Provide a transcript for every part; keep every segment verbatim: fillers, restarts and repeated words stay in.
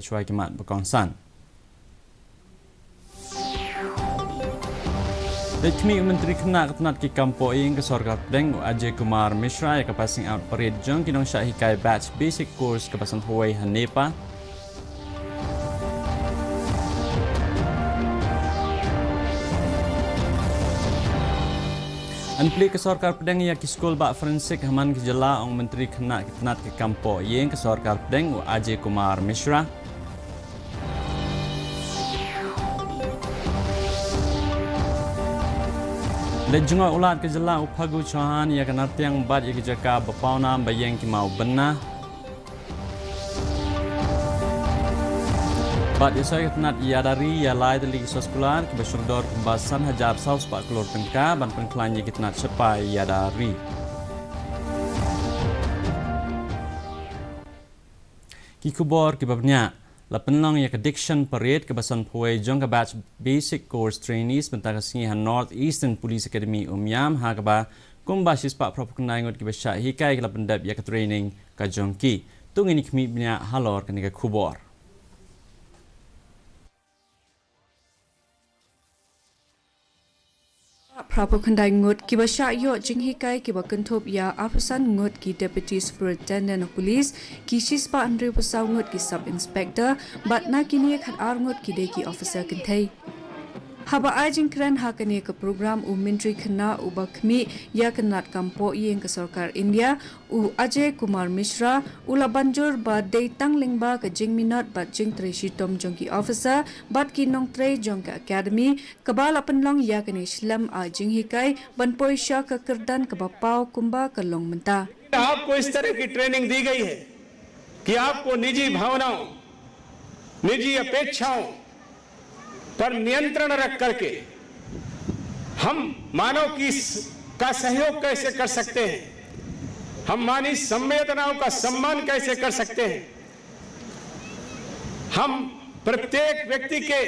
shuwa ki mat ba kongsan. Leit khmih u Myntri Khynnah ka tnat ki kam poh ïing ka Sorkar Pdeng u Ajay Kumar Mishra ïa ka passing out parade jong ki nongshah hikai batch basic course kaba sanphew wei ha NEPA. Yn plie ka Sorkar Pdeng ïa ki skul bah forensic ha man ka jylla, ong u Myntri Khynnah ka tnat ki kam poh ïing ka Sorkar Pdeng u Ajay Kumar Mishra. Leit jngoh u Lat ka jylla u Phagu Chauhan ïa ka nartiang bad ïa ka jaka ba pawnam ba ïeng ki maw bynna. Bad ïa soi ka tnat ïada ri ïa lai tylli ki soskular kiba shongdor kumba san hajar saw spah klur tyngka ban pynkhlaiñ ïa ka tnat shaphang ïada ri. Ki khubor kiba bniah. La pynlong ïa ka Dikshan Parade kaba sanphew wei jong ka batch Basic Course Trainees mynta ka sngi ha North Eastern Police Academy Umiam, ha kaba kumba shispah phra phew khyndai ngut kiba shah hikai ki la pyndep ïa ka training ka jong ki. To ngin ïa khmih bniah halor kane ka khubor. Phra phew khyndai ngut kiba shah ïoh jinghikai kiba kynthup ïa arphew san ngut ki Deputy Superintendent of Police, ki shispah hynriewphew saw ngut ki Sub Inspector, bad na kine khatar ngut ki dei ki officer kynthei. Haba ai jingkren ha kane ka program u Myntri Khynnah uba khmih ïa ka tnat kam poh ïing ka Sorkar India, u Ajay Kumar Mishra, u la ban jur ba dei tang lyngba ka jingminot bad jingtrei shitom jong ki officer bad ki nongtrei jong ka academy, kaba la pynlong ïa kane shlem ai jinghikai ban poi sha ka kyrdan kaba paw kumba ka long mynta. आपको इस तरह की ट्रेनिंग दी गई है कि आपको निजी भावनाओं, निजी अपेक्षाओं पर नियंत्रण रख करके हम मानव की स-, का सहयोग कैसे कर सकते हैं, हम मानवीय संवेदनाओं का सम्मान कैसे कर सकते हैं, हम प्रत्येक व्यक्ति के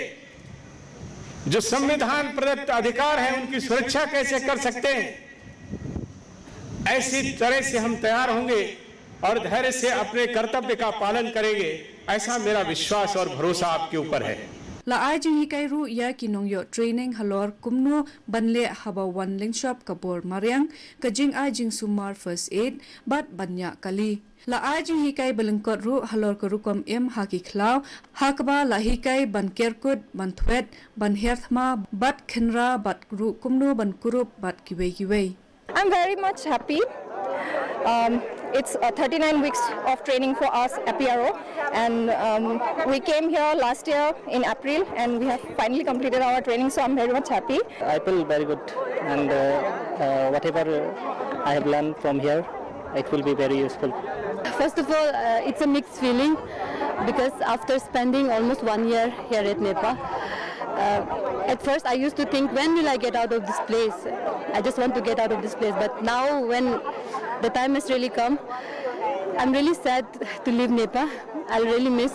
जो संविधान प्रदत्त अधिकार हैं, उनकी सुरक्षा कैसे कर सकते हैं, ऐसी तरह से हम तैयार होंगे और धैर्य से अपने कर्तव्य का पालन करेंगे, ऐसा मेरा विश्वास और भरोसा आपके ऊपर है। La ai jinghikai ruh ïa ki nongïoh training halor kumno ban leh haba wan lyngshop ka bor mariang, ka jingai jingsumar first aid, bad ban ñiah kali. La ai jinghikai ba lyngkot ruh halor ka rukom im ha ki khlaw, ha kaba la hikai ban ker kut, ban thwet, ban her thma, bad khynra, bad ruh kumno ban kurup bad kiwei kiwei. I'm very much happy. Um, it's uh, thirty-nine weeks of training for us at P R O, and um, we came here last year in April, and we have finally completed our training, so I'm very much happy. I feel very good, and uh, uh, whatever I have learned from here, it will be very useful. First of all, uh, it's a mixed feeling because after spending almost one year here at NEPA, uh, at first I used to think, "When will I get out of this place? I just want to get out of this place." But now, when the time has really come, I'm really sad to leave NEPA. I'll really miss,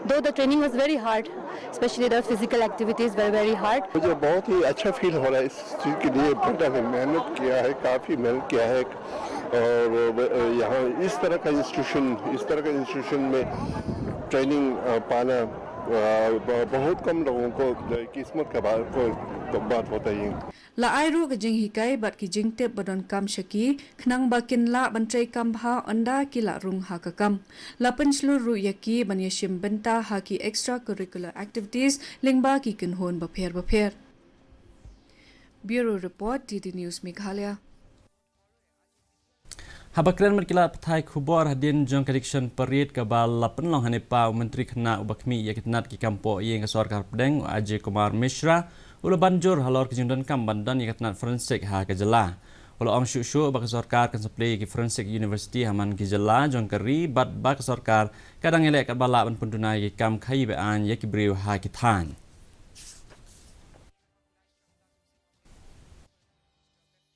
though the training was very hard, especially the physical activities were very hard. मुझे बहुत ही अच्छा फील हो रहा है इस चीज़ के लिए। बेटा ने मेहनत किया है, काफ़ी मेहनत किया है, और यहाँ इस तरह का इंस्टीट्यूशन, इस तरह का इंस्टीट्यूशन में ट्रेनिंग पाना बहुत कम लोगों को किस्मत का बात, को बात होता है। La ai ruh ka jinghikai bad ki jingtip ba donkam sha ki, khnang ba kin lah ban trei kam bha ynda ki la rung ha ka kam. La pynshlur ruh ïa ki ban ïashim bynta ha ki extracurricular activities lyngba ki kynhun bapher bapher. Bureau Report, D D News Meghalaya. Haba kren bad ki lad pathai khubor hadien jong ka Dikshan Parade kaba la pynlong ha NEPA, u Myntri Khynnah uba khmih ïa ka tnat ki kam poh ïing ka Sorkar Pdeng, u Ajay Kumar Mishra, u la ban jur halor ka jingdonkam ban don ïa ka tnat forensic ha ka jylla. U la ong shuh shuh ba ka sorkar kan sa plie ïa ki forensic university ha man ki jylla jong ka ri, bad ba ka sorkar ka dang ïaleh katba lah ban pynduna ïa ki kam khaïi be-aiñ ïa ki briew ha ki thaiñ.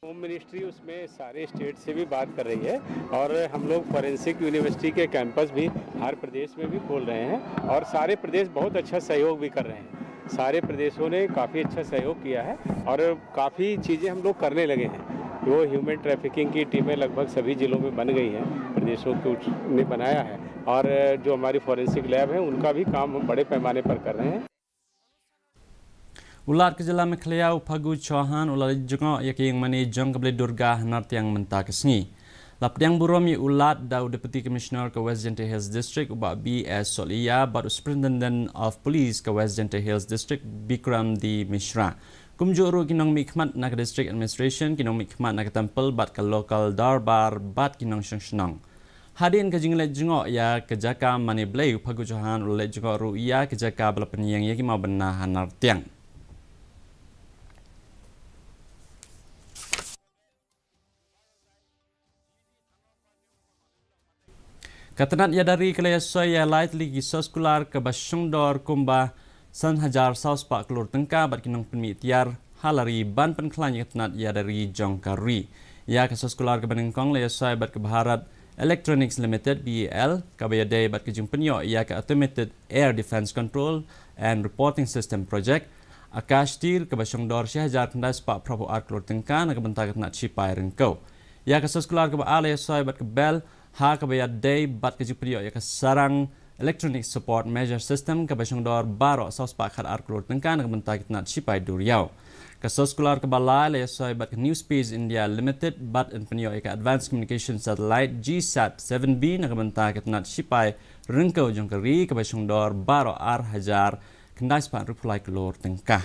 Home ministry उसमें सारे स्टेट से भी बात कर रही है, और हम लोग फॉरेंसिक यूनिवर्सिटी के कैंपस भी हर प्रदेश में भी खोल रहे हैं, और सारे प्रदेश बहुत अच्छा सहयोग भी कर रहे हैं। सारे प्रदेशों ने काफ़ी अच्छा सहयोग किया है और काफ़ी चीज़ें हम लोग करने लगे हैं। वो ह्यूमन ट्रैफिकिंग की टीमें लगभग सभी ज़िलों में बन गई हैं, प्रदेशों के उच-, ने बनाया है। और जो हमारी फॉरेंसिक लैब है, उनका भी काम हम बड़े पैमाने पर कर रहे हैं। U Lat ka jylla Meghalaya u Phagu Chauhan u la leit jngoh ïa ka ïingmane jong ka Blei Durga ha Nartiang mynta ka sngi. La pdiang burom ïa u Lat da u Deputy Commissioner ka West Jaintia Hills District u Bah B S Solia bad u Superintendent of Police ka West Jaintia Hills District Bikram D Mishra. Kumjuh ruh ki nongmihkhmat na ka District Administration, ki nongmihkhmat na ka Temple bad ka Local Darbar bad ki nongshong shnong. Hadien ka jingleit jngoh ïa ka jaka mane Blei, u Phagu Chauhan u la leit jngoh ruh ïa ka jaka ba la pynïeng ïa ki mawbynna ha Nartiang. Ka tnat ïada ri ka la ïasoi ïa lai tylli ki soskular kaba shongdor kumba san hajar saw spah klur tyngka bad ki nongpynmih tiar ha la ri ban pynkhlaiñ ïa ka tnat ïada ri jong ka ri. Ïa ka soskular kaba nyngkong la ïasoi bad ka Bharat Electronics Limited, B E L, kaba ïadei bad ka jingpynïoh ïa ka Automated Air Defence Control and Reporting System Project, Akash Tir, kaba shongdor shi hajar khyndai spah phra phew ar klur tyngka na ka bynta ka tnat shipai ryngkew. Ïa ka soskular kaba ar la ïasoi bad ka B E L, ha kaba ïadei bad ka jingpynïoh ïa ka sarang Electronic Support Measure System kaba shongdor baroh saw spah khat ar klur tyngka na ka bynta ka tnat shipai duriaw. Ka soskular kaba lai la ïasoi bad ka New Space India Limited bad yn pynïoh ïa ka Advanced Communication Satellite G sat seven B na ka bynta ka tnat shipai ryngkew jong ka ri kaba shongdor baroh ar hajar khyndai spah hynriew phew lai klur tyngka.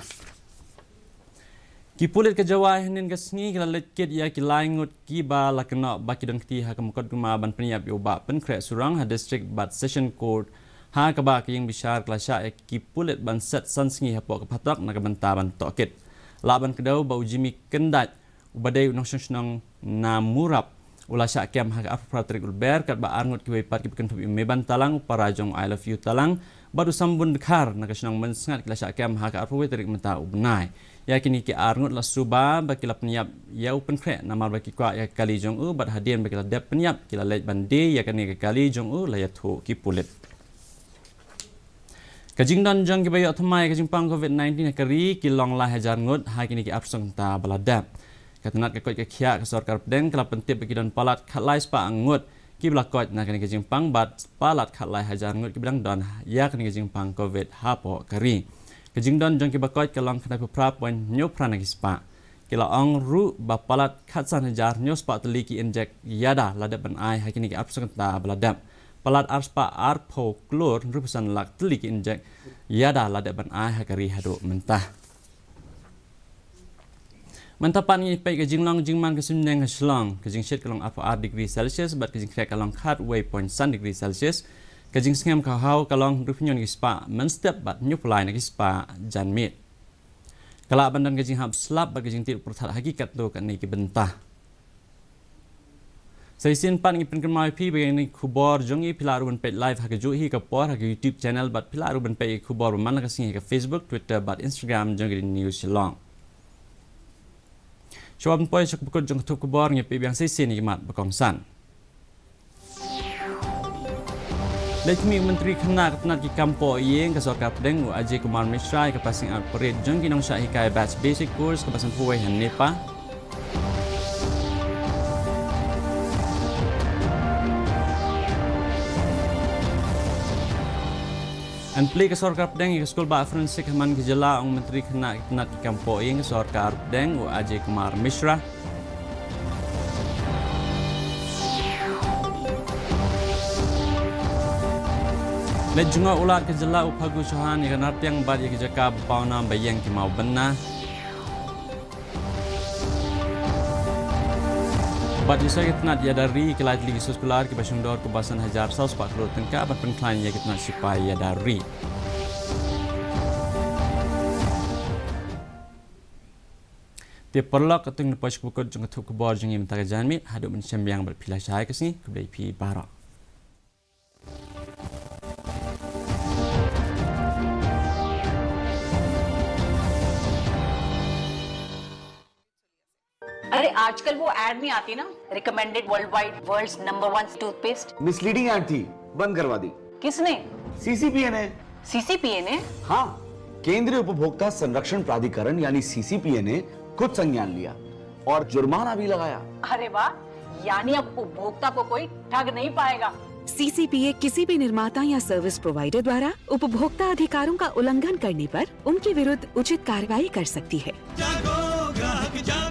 Ki pulit ka Jowai hynnin ka sngi ki la leit kit ïa ki lai ngut kiba la kynnoh ba ki don kti ha ka mukotduma ban pynïap ïa u Bah Pynkhreh Surang ha District bad Session Court, ha kaba ka ïing bishar ka la shah ïa ki pulit ban set san sngi hapoh ka phatok na ka bynta ban tohkit. Lah ban kdew ba u Jimmy Kyndait uba dei u nongshong shnong na Murap u la shah kem ha ka arphew phra tarik u Lber, katba ar ngut kiwei pat kiba kynthup ïa u Meban Talang, u para jong u I Love You Talang, bad u Sambun Dkhar na ka shnong Mynsngat ki la shah kem ha ka arphew wei tarik mynta u bnai. Ïa kine ki ar ngut la suba ba ki la pynïap ïa u Pynkhreh namar ba ki kwah ïa ka kali jong u, bad hadien ba ki la dep pynïap ki la leit ban die ïa kane ka kali jong u, la ïathuh ki pulit. Ka jingdon jong kiba ïoh thymmai ka jingpang covid nineteen ha ka ri ki long lai hajar ngut ha kine ki arphew saw kynta ba la dep. Ka tnat ka koit ka khiah ka sorkar pdeng ka la pyntip ba ki don palat khatlai spah ngut kiba la koit na kane ka jingpang bad palat khatlai hajar ngut kiba dang don ïa kane ka jingpang covid hapoh ka ri. Ka jingdon jong kiba koit ka long khyndai phew phra point hynñiew phra na ki spah. Ki la ong ruh ba palat khatsan hajar hynñiew spah tylli ki injek ïada la dep ban ai ha kine ki arphew saw kynta ba la dep. Palat ar spah arphew klur hynriewphew san lak tylli ki injek ïada la dep ban ai ha ka ri haduh mynta. Mynta pat ngin peit ka jinglong jingman ka suiñbneng ha Shillong. Ka jingshit ka long arphew ar degree Celsius bad ka jingkhreh ka long khatwei point san degree Celsius. Ka jingsngem ka haw ka long hynriewphew hynñiew na ki spah mynstep bad hynñiewphew lai na ki spah janmiet. Ka lah ban don ka jinghap slap bad ka jingtied pyrthat ha ki katto katne ki bynta. Sa shisien pat ngi pynkynmaw ïa phi ba ïa kine ki khubor jong ngi phi lah ruh ban peit live ha kajuh hi ka por ha ka YouTube channel bad phi lah ruh ban peit ïa ki khubor ba man la ka sngi ha ka Facebook, Twitter bad Instagram jong ka D D News Shillong. Shuwa ban poi sha ka bakut jong ka thup khubor, ngin peit biang sa shisien ïa ki mat ba kongsan. Leit khmih u Myntri Khynnah ka tnat ki kam poh ïing ka sorkar pdeng u Ajay Kumar Mishra ïa ka passing out parade jong ki nongshah hikai batch basic course kaba sanphew wei ha Nepal. Yn plie ka sorkar pdeng ïa ka skul bah forensic ha man ka jylla, ong u Myntri Khynnah ka tnat ki kam poh ïing ka sorkar pdeng u Ajay Kumar Mishra. Leit jngoh u Lat ka jylla u Phagu Chauhan ïa ka Nartiang bad ïa ka jaka ba pawnam ba ïeng ki mawbynna. Bad ïasoi ka tnat ïada ri ki lai tylli ki soskular kiba shongdor kumba san hajar saw spah klur tyngka ban pynkhlaiñ ïa ka tnat shipai ïada ri. Te paralok, katto ngi poi sha ka bakut jong ka thup khubor jong ngi mynta ka janmiet, haduh ban ïashem biang bad phi lashai ka sngi, khublei phi baroh. अरे, आजकल वो एड नहीं आती ना, recommended world wide worlds number one toothpaste. Misleading ad थी, बंद करवा दी। किसने? सीसीपीए ने। सीसीपीए ने? हाँ, केंद्रीय उपभोक्ता संरक्षण प्राधिकरण यानी सीसीपीए ने खुद संज्ञान लिया और जुर्माना भी लगाया। अरे वाह, यानी अब उपभोक्ता को कोई ठग नहीं पाएगा। सीसीपीए किसी भी निर्माता या सर्विस प्रोवाइडर द्वारा उपभोक्ता अधिकारों का उल्लंघन करने पर उनके विरुद्ध उचित कार्रवाई कर सकती है। जागो ग्राहक जागो।